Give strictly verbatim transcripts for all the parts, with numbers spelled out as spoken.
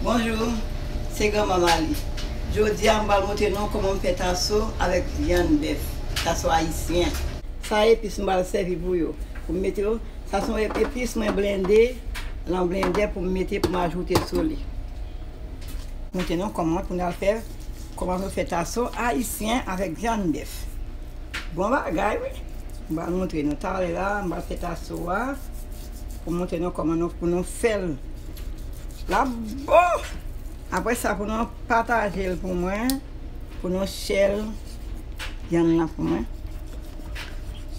Bonjou, se Granmanm Ali. Jodi a, m pral montre nou kòman m fè taso avèk vyann bèf, taso ayisyen. Sa epis m pral sèvi pou yo. Pou m mete yo, sa se yon ep-, epis mwen blende, lan blendè pou m mete, pou m ajoute sou li. Montre nou kòman pou n al fè, kòman pou fè taso ayisyen avèk vyann bèf. Bon bagay, wi. M pral montre nou talè la, m pral fè taso a. Pou montre nou kòman nou, pou nou fè l. L ap bon! Apre sa, pou nou pataje l pou mwen, pou nou share vyann nan pou mwen.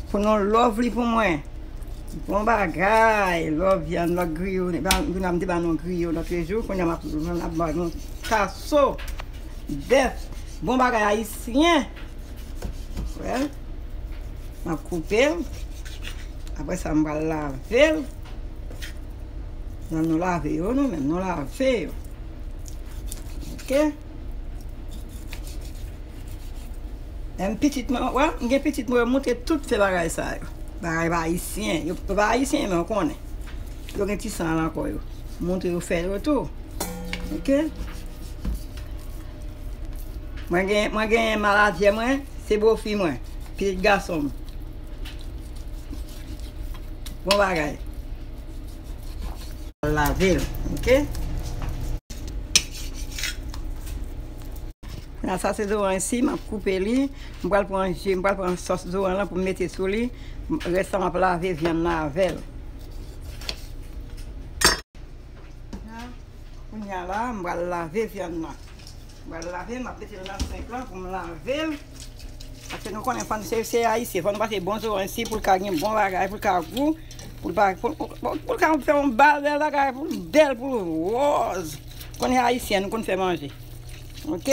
Pou nou love li pou mwen. Bon bagay, love vyann, lòt griyo, ba, nou te ba nou griyo lòt jou, kounye a m ap, m ap ba nou taso bèf. Bon bagay ayisyen. Wè. M ap koupe l. Apre sa, m pral lave l. Nan nou lave yo, nou menm, nou lave yo. Ok? Menm pitit mwen, wè, m gen pitit mwen, yo montre tout fè bagay sa yo. Bagay pa ayisyen. Yo pa ayisyen, men yo konnen. Yo gen ti san an nan kò yo. Montre yo fè yo tou. Ok? Mwen gen, mwen gen manadyè mwen, se bofi mwen, pitit gason m. Bon bagay. Lave l, ok? Kounye a sa se zoranj si, m ap koupe li. M pral pran ji, m pral pran sòs zoranj lan pou m mete sou li. Rès la m ap lave vyann nan avè l. Kounye a la, m pral lave vyann nan. M pral lave, m ap mete l nan senk lan pou m lave l. Paske nou konnen fò n se, se ayisyen, fò n pase bon zoranj si pou l ka gen bon bagay, pou l ka gou, pou l pa, pou, pou, pou l ka fè yon bal bèl bagay, pou l bèl, pou l wòz. Konnen ayisyen, nou konn fè manje. Ok?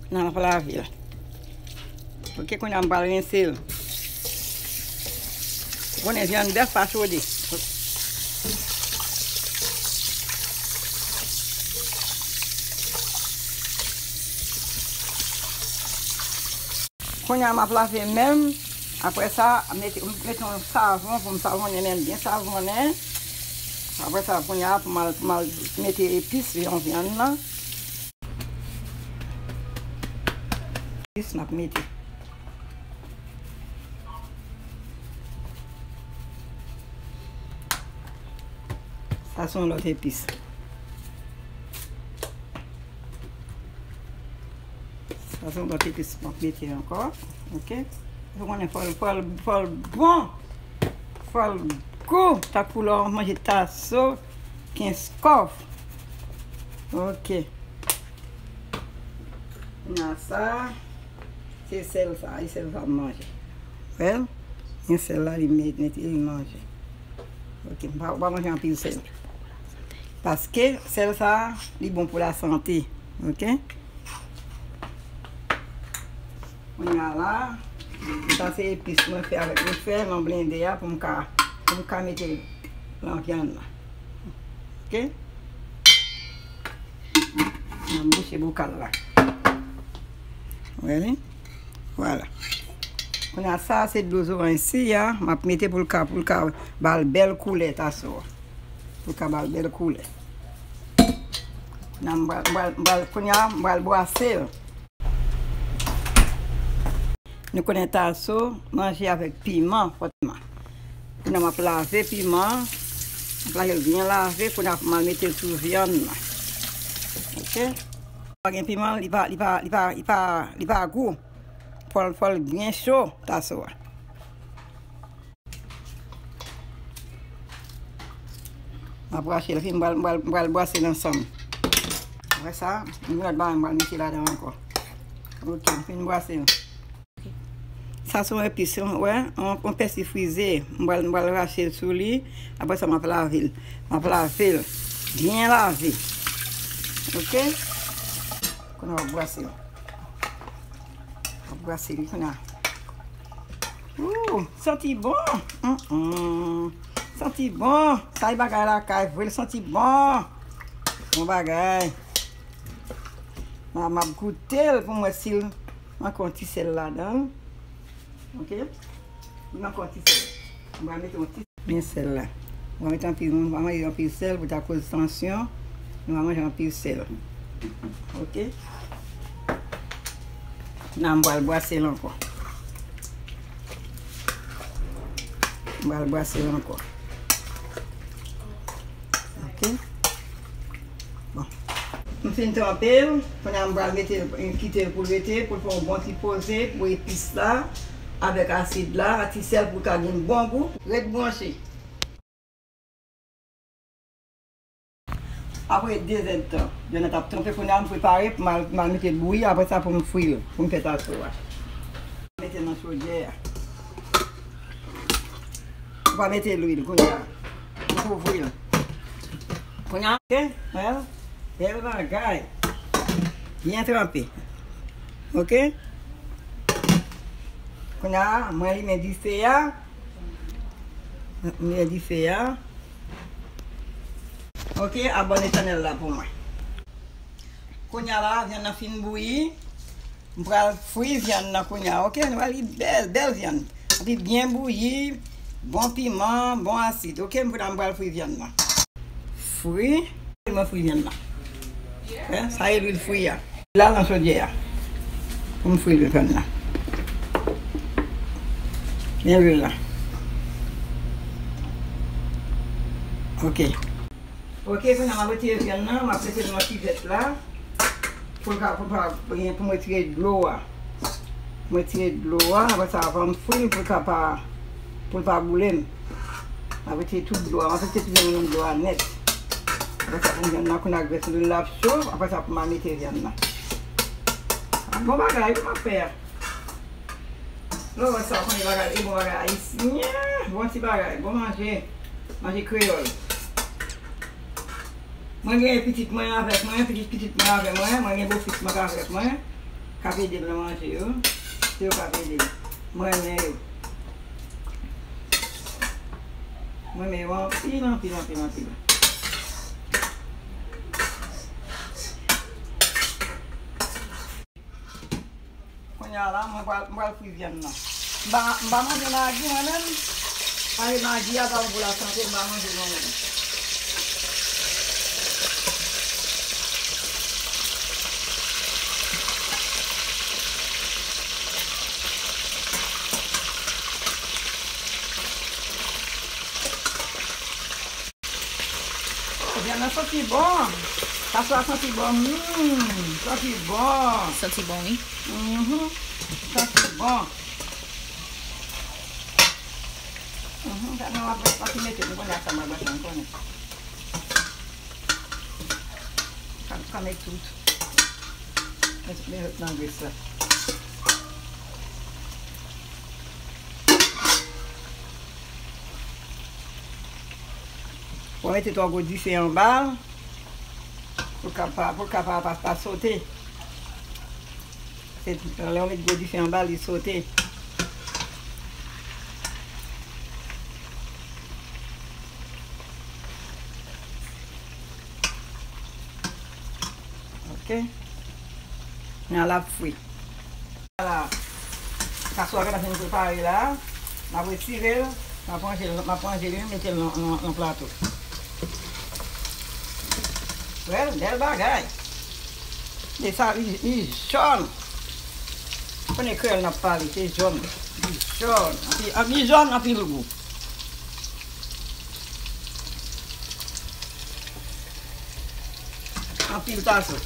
Nan, l ap lave l. Ok, kounye a m pral rense l. Ou konnen vyann bèf pa chode. Kounye a m ap lave men m. Apre sa, mete, mete yon savon pou m savonnen men m byen savonnen. Apre sa, kounye a pou m al, pou m al mete epis yon vyann nan. Epis m ap mete. Sa se yon lòt epis. Sa se yon lòt epis m ap mete ankò. Ok. Ou konnen fò l, fò l, fò l bon. Fò l gou. Tankou lè w manje taso kenskòf. Ok. Kounye a sa, se sèl sa, e sèl sa m manje. Wè l? Men sèl la, li met, met, li manje. Ok, m pa, pa manje anpil sèl. Paske sèl sa, li bon pou lasante. Ok? Kounye a la, sa se epis mwen fè avèk, mwen fè nan blendè a pou m ka, pou m ka mete nan vyann nan. Ok? Nan bouche bokal la. Wè li? Vwala. Kounye a sa, se dlo zoranj si a, m ap mete pou l ka, pou l ka ba l bèl koulè taso a. Pou l ka ba l bèl koulè. Kounye a m pral, m pral, m pral, kounye a, m pral bwase l. Nou konnen taso manje avèk piman, fòteman. Kounye a m ap lave piman an. M ap lave l byen lave. Kounye a m al mete l sou vyann nan. Ok? Pa gen piman, li pa, li pa, li pa, li pa, li pa gou. Fò l, fò l byen cho, taso a. M ap rache l, epi m pral, m pral, m pral bwase l ansanm. Apre sa, yon lòt bagay m pral mete ladan ankò. Ok, m fin bwase l. Sa se yon epis, yon, wè, yon, yon pèsi frize. M pral, m pral rache l sou li. Apre sa, m ap lave l. M ap lave l byen lave. Ok? Kounye a w ap bwase l. W ap bwase li kounye a. Ooh, santi bon. Mm, mm. Santi bon. Sa e bagay lakay vre, l santi bon. Bon bagay. M a, m ap goute l pou m wè si l manke yon ti sèl ladan l. Ok? Li manke yon ti sèl. M pral mete yon ti men sèl la. Nou pa mete anpil, nou pa manje anpil sèl pou ta koz tansyon. Nou pa manje anpil sèl. Oke? Kounya m pral brase l ankò. M pral brase l ankò. Oke? Bon. M fin tranpe l. Kounya m pral mete l, kite l pou l rete, pou l fè yon bon ti poze pou epis la, avèk asid la, ti sèl pou l ka gen bon gou. Ret branche. Apre de zèdtan, vyann nan t ap tranpe, kounya m prepare pou m al, m al mete l bouyi, apre sa pou m fri l, pou m fè taso a. Mete nan chodyè a. Ou pa mete lwil kounya. Ou kouvri l. Kounya, oke, bèl, bèl bagay. Byen tranpe. Oke? Kounya, mwen limen dife a. Mwen limen dife a. Oke, abòne chanèl la pou mwen. Kounya la, vyann nan fin bouyi. M pral fri vyann nan kounya, oke? Nou pral li bèl, bèl vyann. Epi byen bouyi, bon piman, bon asid, oke? M pral, m pral fri vyann nan. Fri, mwen fri vyann nan. Wè, sa e lwil fri a. La nan chodyè a. Pou m fri vyann nan. Men lwil la. Oke. Oke, kounya m ap retire vyann nan, m ap mete l nan kivèt la. Pou l ka, pou l pa, pou m retire dlo a. Pou m retire dlo a, apre sa, avan m fri l, pou l ka pa, pou l pa boule m. M ap retire tout dlo a, m ap retire tout vyann nan dlo a nèt. Apre sa, pou m vyann nan, kounya grès lwil la ap cho, apre sa, pou m al mete vyann nan. A, bon bagay, wi, m ap fè a. Lò, sa, w konnen bagay, e bon bagay ayisyen, bon ti bagay, bon manje, manje kreyòl. Mwen gen pitit mwen avèk mwen, pitit pitit mwen avèk mwen, mwen gen bofis mwen k avèk mwen, k ap ede m nan manje yo. Se yo k ap ede m. Mwen renmen yo. Mwen renmen yo anpil, anpil, anpil, anpil. Kounya la, mwen pral, mwen pral fri vyann nan. M pa, m pa manje magi, mwen menm. Paske magi a pa bon pou lasante, m pa manje non mwen. Oh, vyann nan santi bon. Taso a santi bon. Mm, santi bon. Santi bon, wi. Mhm. Santi bon. Mhm. Sa nan w ap, w ap mete, nou konnen sa mwen bati, nou konnen. Sa, sa met tout. Met, met nan gres la. Ou mete twò gwo dife anba l, pou l ka pa, pou l ka pa, pa, pa sote. Se lè ou met gwo dife anba l, li sote. Oke. Nan l ap fri. Ala, kaswòl la fin prepare la. M ap retire l, m ap ranje l, m ap ranje li, mete l nan, nan, nan plato. Wè, bèl bagay. E sa, li, li jòn. Konnen kreyòl n ap pale, se jòn. Li jòn. Anpi, anpi jòn, anpil gou. Anpil taso.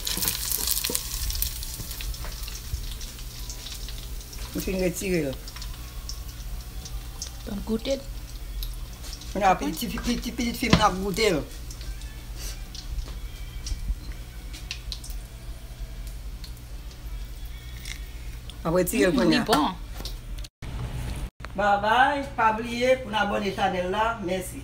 M fin retire l. Ban m goute l. Kounya pitit, pitit, pitit fi m nan ap goute l. M ap retire l kounya. Li bon. Babay, pa bliye pou n abòne chanèl la. Mèsi.